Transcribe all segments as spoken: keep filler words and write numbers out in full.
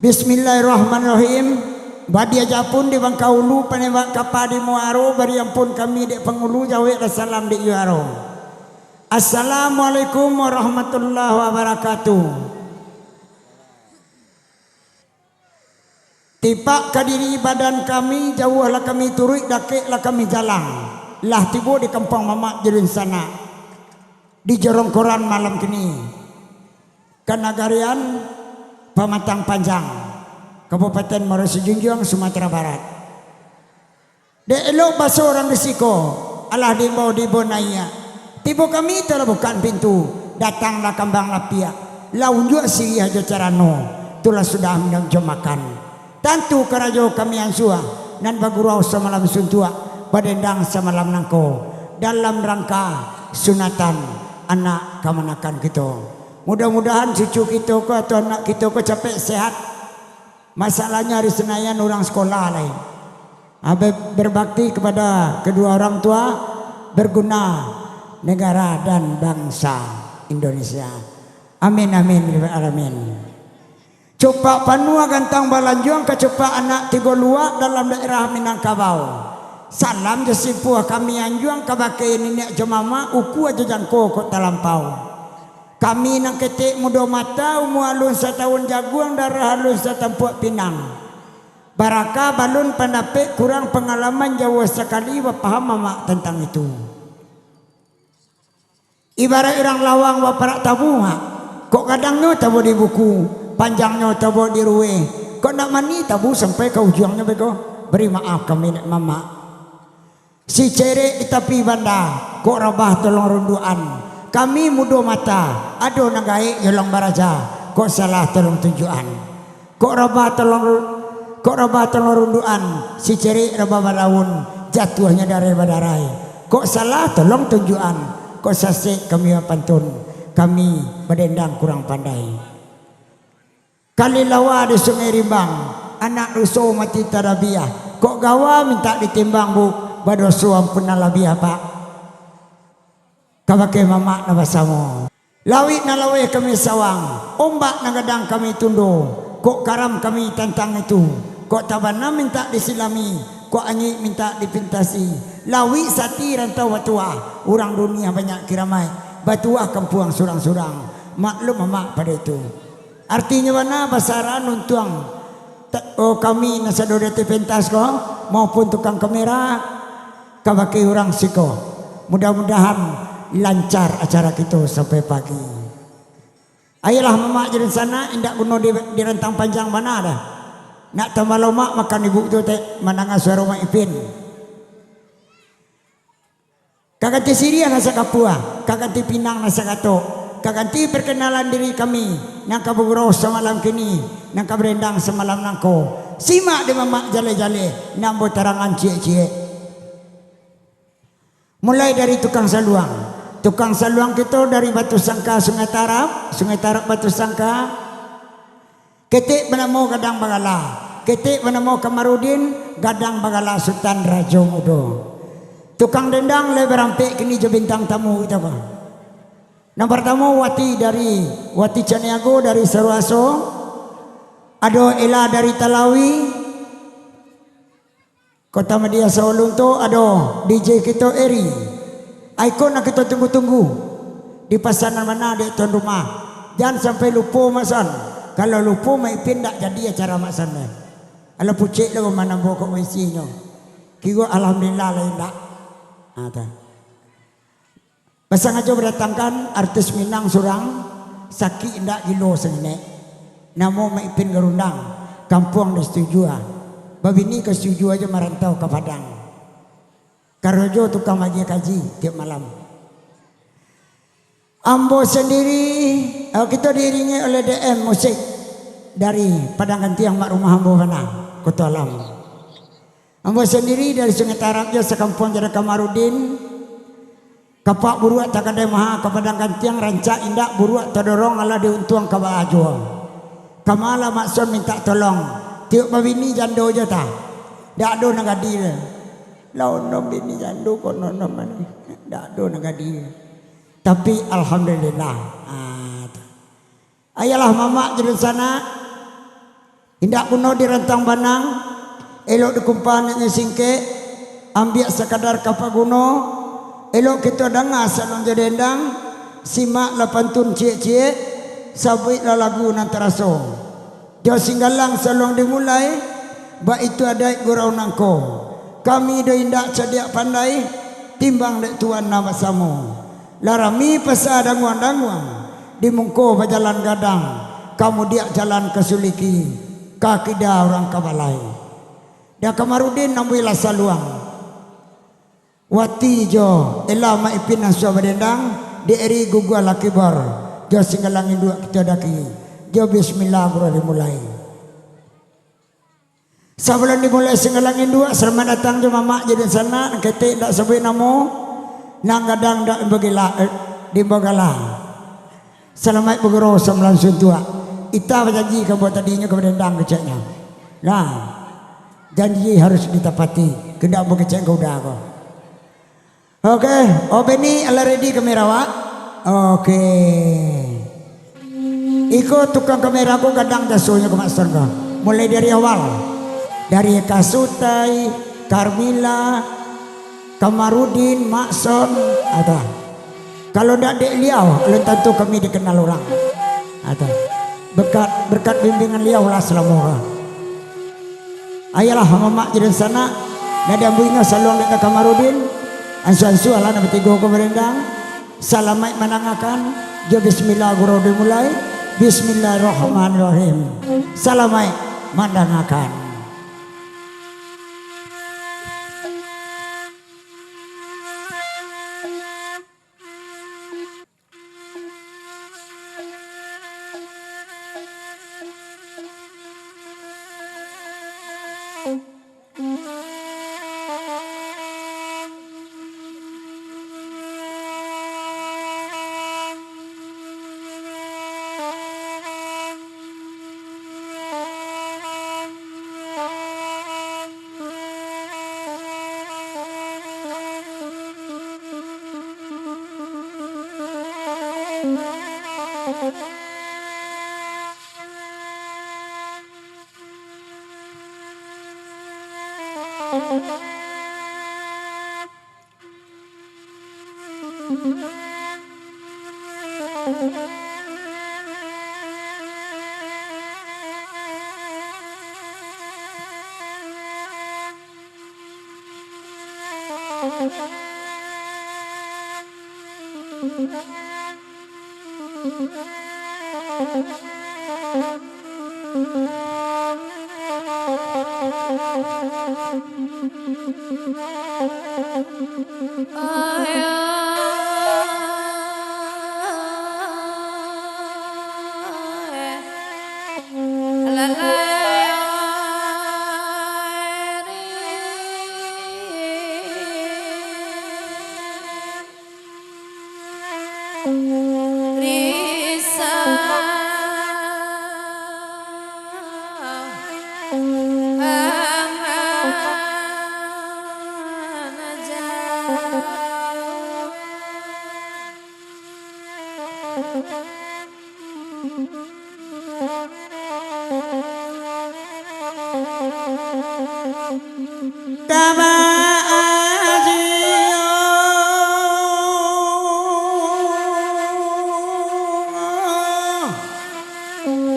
Bismillahirrahmanirrahim. Badia japun di Bangkaulu, panembak kapa di Muaro, bari ampun kami dek pangulu, jaweklah salam dek juaro. Assalamualaikum warahmatullahi wabarakatuh. Tipak ka diri badan kami, jauahlah kami turuik, dakeklah kami jalang. Lah tibo di kampuang mamak jo dunsanak, di jorong koran malam kini, kanagarian Pamatang Panjang, Kabupaten Muaro Sijunjuang, Sumatera Barat. Dek elok baso urang di siko, alah diimbau di Bonaiak. Tibo kami talabukan pintu, datanglah kambang lapiak, lah unjuak siriah jo carano, tu lah sudah minum jo makan. Tantu karajo kami ansua, nan bagurau samalam suntuak, badendang samalam nangko, dalam rangka sunatan anak kamanakan kito. Mudah-mudahan cucu kito ko atau anak kito ko capek sehat. Masalahnyo ari Senayan urang sekolah lai. Ah, be-, berbakti kepada kedua orang tua, berguna negara dan bangsa Indonesia. Amin, amin, ya rabbal alamin. Cupak panuah gantang balanjuang, kacupak anak tigo luak dalam daerah Minangkabau. Salam jo simpuah kami anjuang kabake niniak jo mamak, ukua jo jangko kok talampau. Kami nan ketek mudo mata, umua alun satawun jaguang, darah alun satampuak pinang. Barakah balun pandapek, kurang pangalaman, jauah sakali bapaham mamak tantang itu. Ibaraik urang lawang baparak tabu, Mak. Kok gadangnyo tabu di buku, panjangnyo tabu di rueh, kok nak mani tabu sampai ka ujuangnyo beko. Bari maaf kami, dek mamak. Si cerek di tapi banda, kok rabah tolong rundukan. Kami mudo mata, ado nan gaek jolong baraja, kok salah tolong tunjuakan. Kok rabah tolong ru-, kok rabah tolong rundukan, si cerek rabah badaun, jatuahnyo darai badarai. Kok salah tolong tunjuakan, kok sasek kami bapantun, kami badendang kurang pandai. Kali lawa di Sungai Rimbang, anak ruso mati tadabiah. Kok gawa mintak ditimbang, Bu, badoso ampun nan labiah, Pak. Kabake mamak nan basamo. Lauik nan laweh kami sawang, ombak nan gadang kami tundo. Kok karam kami tantang itu, kok tabana mintak disilami, kok angik mintak dipintasi. Lauik sati rantau batuah, urang dunia banyak kiramaik, batuah kampuang surang-surang. Maklum mamak pado itu. Artinyo bana basarahan untuang, ta-, oh, kami nan sado di ateh pentas ko, maupun tukang kamera, kabake urang siko. Mudah-mudahan lancar acara kito sampai pagi. Ayolah mamak jo dunsanak, indak guno di, dirantang panjang bana dah. Nak tambah lomak makan ibu tu, tek, mandanga suaro Mak Ipin. Ka ganti siriah nan sakapua, ka ganti pinang nan sakatok, ka ganti perkenalan diri kami, nan ka bagurau samalam kini, nan ka barendang samalam nangko. Simak dek mamak jaleh-jaleh, nan batarangan ciek-ciek. Mulai dari tukang saluang. Tukang saluang kito dari Batu Sangka, Sungai Tarab, Sungai Tarab Batu Sangka. Ketek banamo Gadang Bagala, ketek banamo Kamarudin, gadang bagala Sutan Rajo Mudo. Tukang dendang lai barampek kini jo bintang tamu kito ko. Nan partamo Wati dari, Wati Caniago dari Saruaso, ado Ela dari Talawi, Kota Madya Sawo Lunto, ado D J kito Eri. Iko nan kito tunggu-tunggu. Dipasanan bana dek tuan rumah. Jan sampai lupo, Mak Son. Kalau lupo, Mak Ipin ndak jadi acara Mak Son deh. Alah pucek lah rumah nan bokok isinyo. Kiro alhamdulillah lah indak. Ha, tu. Basangajo badatangkan artis Minang surang, sakik indak gilo sanginek. Namo Mak Ipin Garundang, kampuang di Situjuah. Babini ka Situjuah jo marantau ka Padang. Karajo tukang magiah kaji tiok malam. Ambo sandiri, eh, kito diiringi oleh D M musik dari Padang Gantiang, mak rumah ambo bana, Koto Alam. Ambo sandiri dari Sungai Tarab jo sakampuang jo Kamarudin. Kapak buruak takadai maha ka Padang Gantiang, rancak indak buruak tadorong, alah diuntuang ka baa juo. Kama lah Mak Son mintak tolong, tiok babini jando jo ta. Dak ado nan gadie. Lah onom bini jando ko nonom mane. Dak ado nan gadie. Tapi alhamdulillah. Ah, tu. Ayolah mamak jo dunsanak. Indak guno dirantang banang, elok dikumpa nak nyo singkek, ambiak sakadar ka paguno, elok kito danga saluang jo dendang, simaklah pantun ciek-ciek, sabuiklah lagu nan taraso. Jo Singgalang saluang dimulai, baitu adaik gurau nangko. Kami do indak cadiak pandai, timbang dek tuan nan basamo. Lah rami pasa danguang-danguang, di mungko bajalan gadang, ka mudiak jalan ka Suliki, ka kida urang ka balai. Dah Kamarudin nambuilah saluang. Wati jo Ella Mak Ipin nan suah badendang, di eri guguah laki bor, jo Singgalang induak kito daki, jo bismillah gurau dimulai. Sabalun dimulai Singgalang induak, salamaik datang jo mamak jo dunsanak, nan ketek indak sabuik namo, nan gadang indak diimbau gala, eh, diimbau gala. Salamaik bagurau samalam suntuak. Ita bajanji ka buek tadinyo ka badendang keceknyo. Nah, janji harus ditapati. Kandak buek kecek ka uda ko. Oke, oh, Benny, alah ready kamera awak? Oke. Iko tukang kamera ko gadang jasonyo ka Mak Son ko. Mulai dari awal. Dari Kasutai, Carmila, Kamarudin, Mak Son, ada. Kalau ndak dek liau, alun tantu kami dikenal urang. Ada. Berkat, berkat bimbingan liau lah salamo. Ayolah, mamak jo dunsanak, nan diambuinyo saluang dek Kamarudin, ansua-ansua lah nan batigo ko barendang, salamaik mandangakan, jo bismillah gurau dimulai, bismillahirrahmanirrahim, salamaik mandangakan.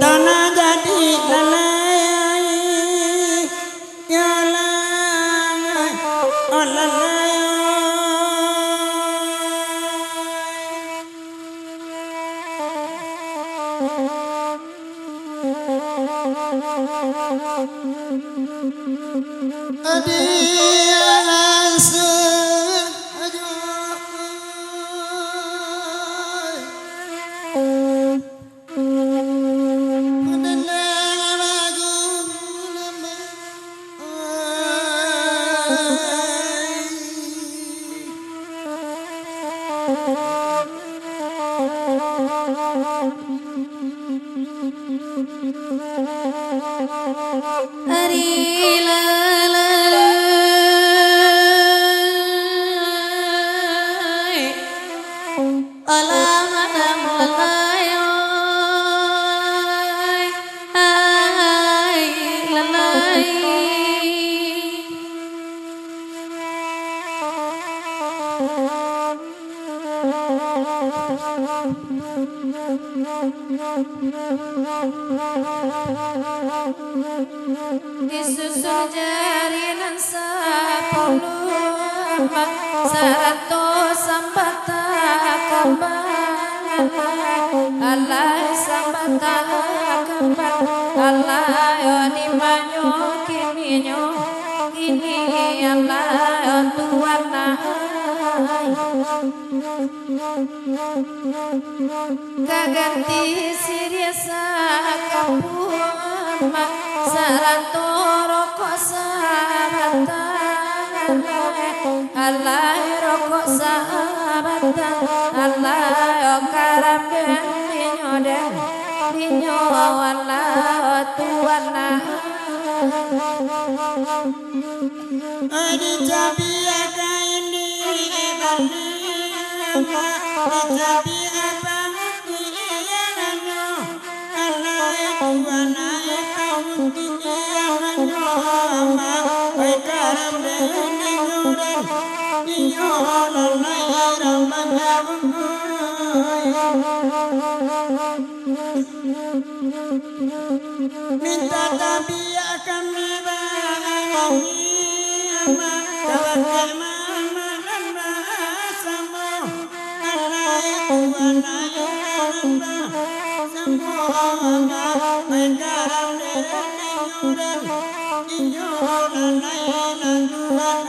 Tanah jadi lalai, ya lalai, oh lalai. Ari lalai. Alamak, alamak, ai, ai. Disusun jari nan sapuluah, sarato sambatang kambang. Alah sambatang kambang, alah yo dimanyo kininyo, kini alah yo tuan ai. Ka ganti siriah sakapuan, sarato rokok sabatang. Alah rokok sabatang, alah yo karambia dinyo den, dinyo alah tuan ai. Dicabiak ka ini bani, dicabiak bangki iyanyo, alai tuan ai tahu ti iyanyo, mak, pai karam dek ninyo den, iyo lalai rambang bungkui. Minta tabiak kami bagi, Ama, kabake mama nan basamo. Alai tuan ai nan basamo, Ama, pai karam dek ninyo den, inyo nan ai nan tuan.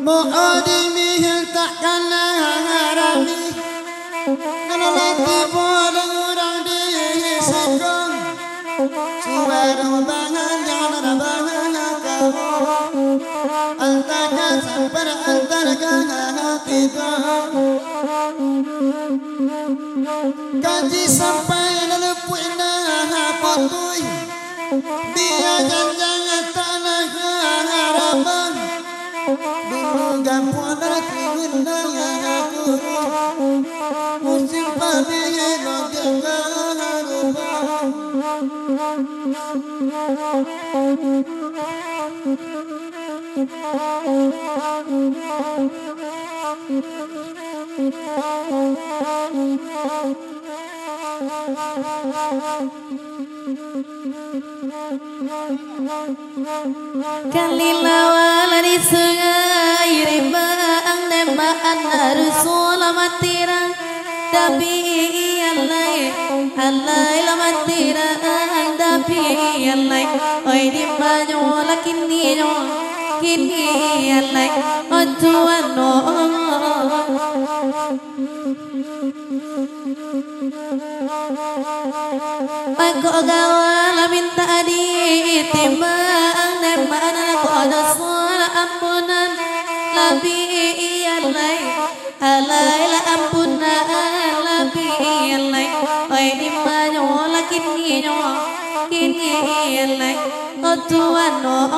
Mu'o di mihil tak kana rami, kalau lah tibo urang di siko, suaro banganjang nan bangakawo, antah ka sampar antah ka tigo. Kaji sampai lalu puina putuih. Dia janjang tanah harapan, dulu gampuan dari gunung aku, musim padi lo dengar. Kalilawa lah di sungai rimbang, dek maan harus sulamat tirang. Tapi alai, alai lah matirang, tapi alai, oi, di manyo lah kininyo, kini alai, oh tuan, oh. Mangko gawa lah mintak ditimbang, dek maan ko doso lah ampunan, labiah alai, alai lah ampunan, labiah alai, oi, di manyo lah kininyo, kini alai, oh tuan, oh.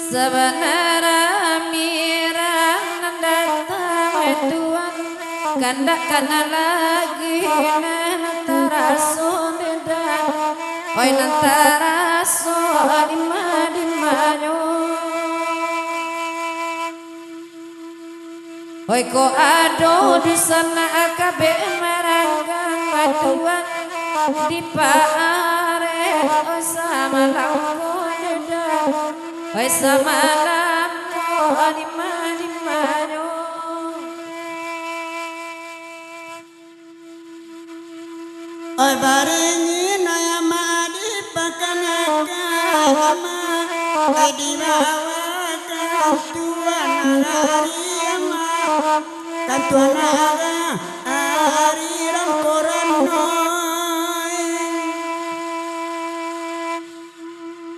Sabana rami urang nan datang, wahai tuan, kandak kana lagi nan taraso beda, oi, nan taraso dima-dimanyo. Oi, kok ado dusanak kabek maranggang, wahai tuan, di paarek, oi, samalam ko duduak, oi, samalam ko dima-dimanyo. Oi, baringin ai amak dipakanakan amak, oi, dibawakan tuan ari amak, kan tuan ari dalam koran, oi.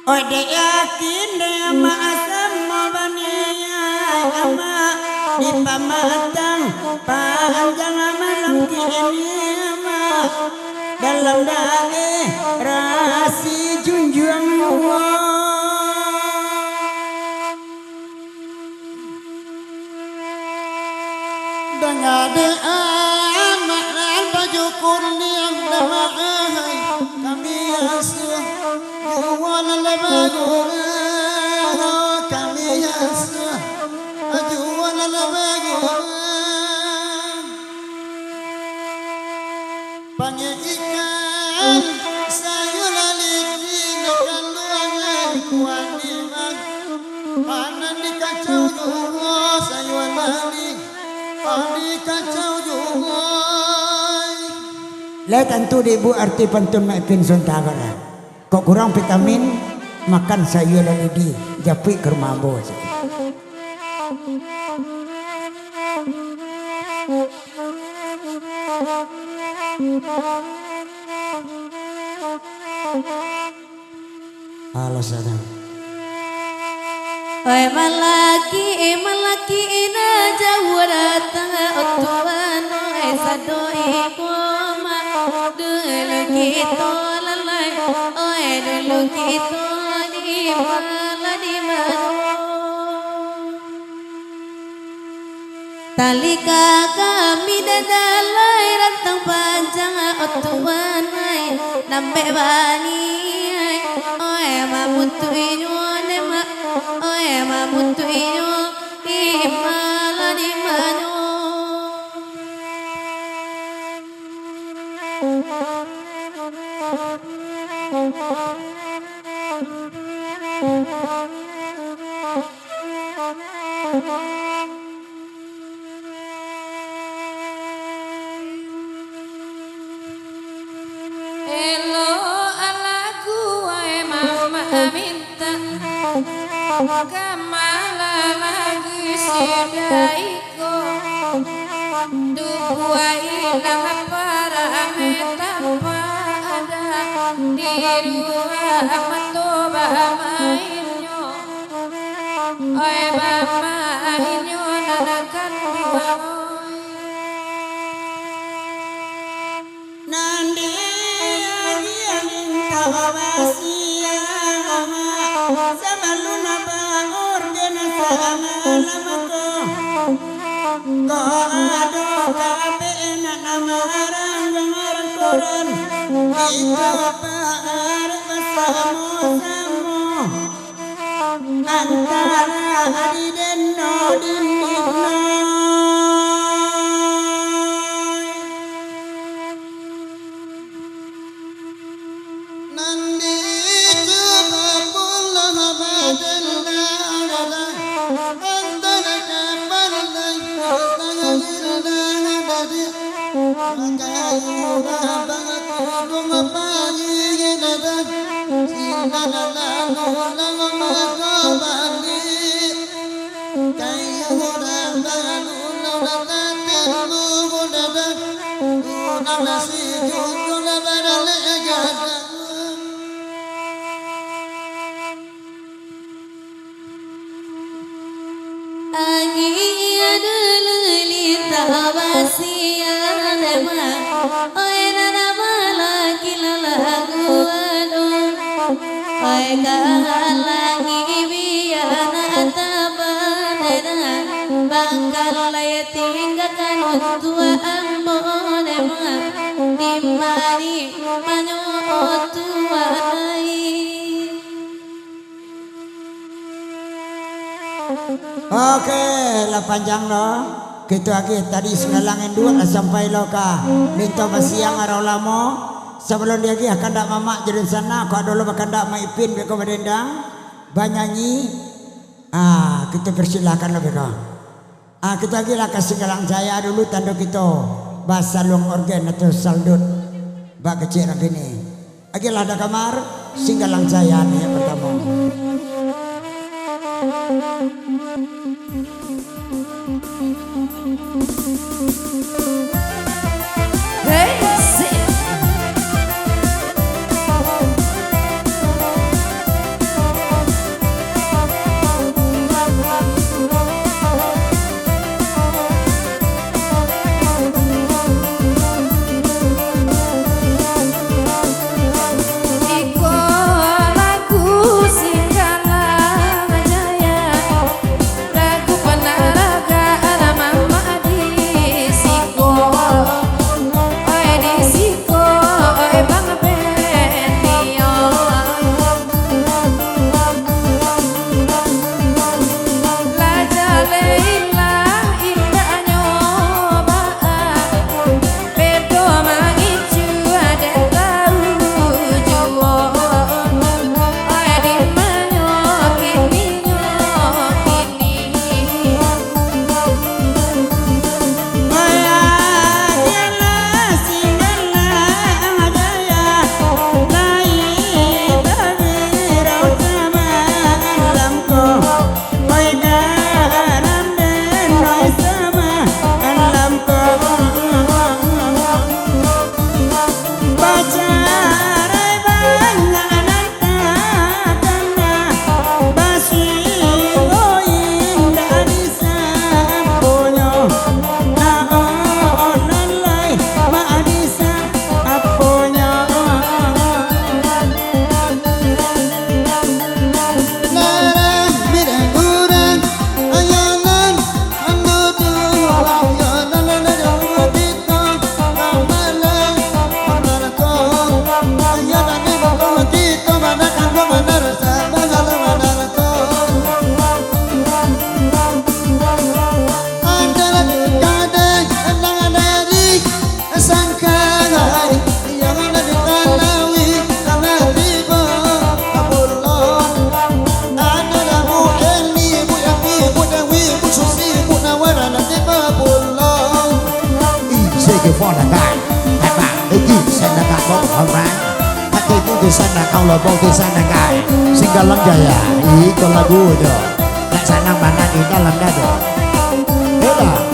Oi, dek yakin dek amak samo baniaik amak, di pamatang panjang malam kini amak, dalam daerah Sijunjuang. Danga dek anak nan baju kuniang, dama ai, kami asuh, juo nan bagurau, kami asuh, juo nan bagurau. Pangikan sayua lalidi, nakaluangan kuah limang. Panan dikacau juo sayua lalidi, panan dikacau juo. Lai tantu di ibu arti pantun Mak Ipin Suntagara. Kok kurang vitamin, makan sayua lalidi, japuik ka rumah ambo. Alah, sadang. Oi malaki, oi malaki, nan jauah datang, o tuan, oi sado iko mak, dulu kito lalai, oi dulu kito di ma, di mano. Talika kami dadalai rantang panjang, o tuan ai, nambek bani ai, oi mamutuinyo ne mak, oi mamutuinyo, di ma lah di mano. Elok lagu wae mamak minta, kamalah lagi sidai. Dukuah ilang parame tapada, di ruang mato bamainnyo. Oi bamainnyo nan kanduang oi. Nan di agiah mintak basiang, sabalun baorgen samalam ko. Ko ado kape enak namarang-marang koran, kito paarek basamo-samo. Antara adi den no dinding no. Nan dicuba pulang badan adalah antara kapal dan tangan adalah. Agiah dulu lintah basiang, oi nan balaki lalagu anu, oi kahalangi biana tabanana, bangkalai tinggakan untuak ambo, di mani manyo tuanai. Oke, lah panjang lo. Kito agiah tadi singgalang induak lah sampai lo ka lintah basiang arau lamo. Sabalun diagiah kandak mamak jo dunsanak, kok ado lo bakandak maipin beko badendang, banyanyi. Ah, kito persilahkan lo beko. Ah, kito agiahlah ka Singgalang Jaya dulu, tando kito basaluang orgen atau saldut bak kecek nan kini. Agiahlah da kamar, Singgalang Jaya ni yang pertama. Hei, si. Iko lagu Ih, saya ke phone lah, guys. Hebat. Iki saya nak kau, alright. Pakai itu tu saya nak kau, lo bau tu saya nak, guys. Singgalang Jaya. Ih, itu lagu tu. Nak sanang mana di dalam dado. Yolah.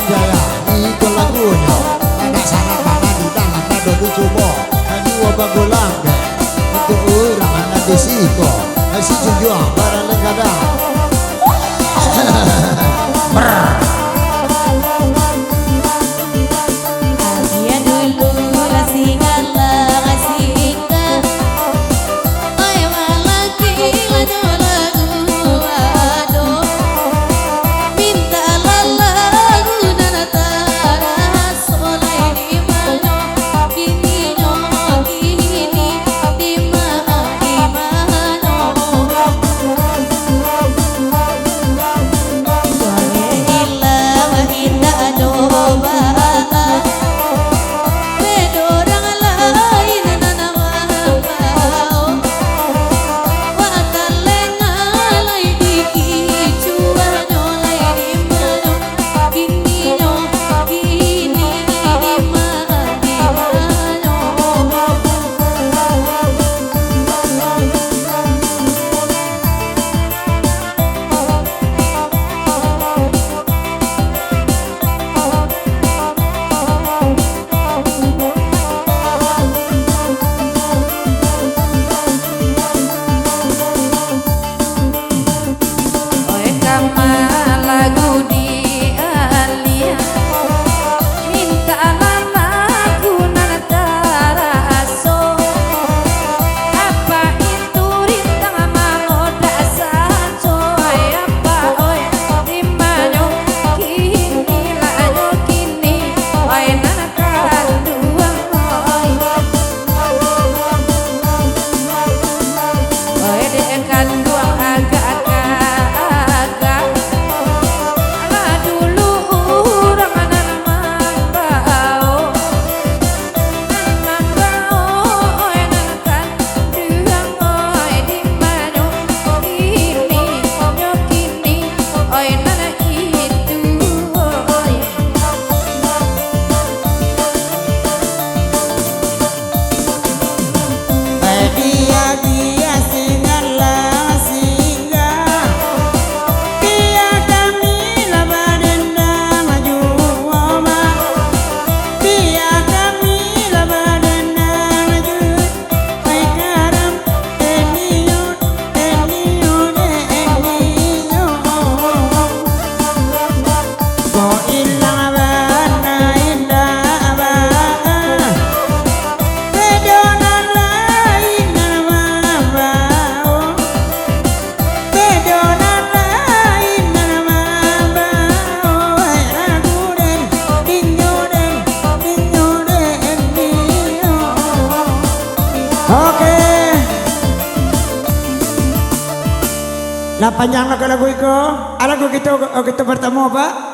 Jaya, iko lagunyo. Anak sanak mana di dalam dado dicubo. Hanyo bagulang, untuak urang nan di siko. Si junjuang baralek gadang. Brr. Adia dulu lah singgalah, lah singgah. Oi, balaki ado lagu ado. Mintak lagu nan taraso lai di mano. Kininyo kini di ma-, di mano. Ilang indak ado baa. Beda urang lain nan mambao. Wak talena lai dikicuahnyo lai di mano. Kininyo kini di ma-, di mano. Oi, kama lagu di alia, mintak lagu nan taraso. Apa itu rintang malodak sajo, oi, apa, oi, di manyo kini, lah nyo kini, oi, nan kanduang, oi. Oi, dek kanduang agak-agak. Lah dulu urang nan mambao, nan mambao, oi, nan kanduang, oi, di manyo kini, nyo kini, oi, nan itu, oi. Oke. Lah panjang lah lagu iko. Lagu kito, kito partamo, Pak.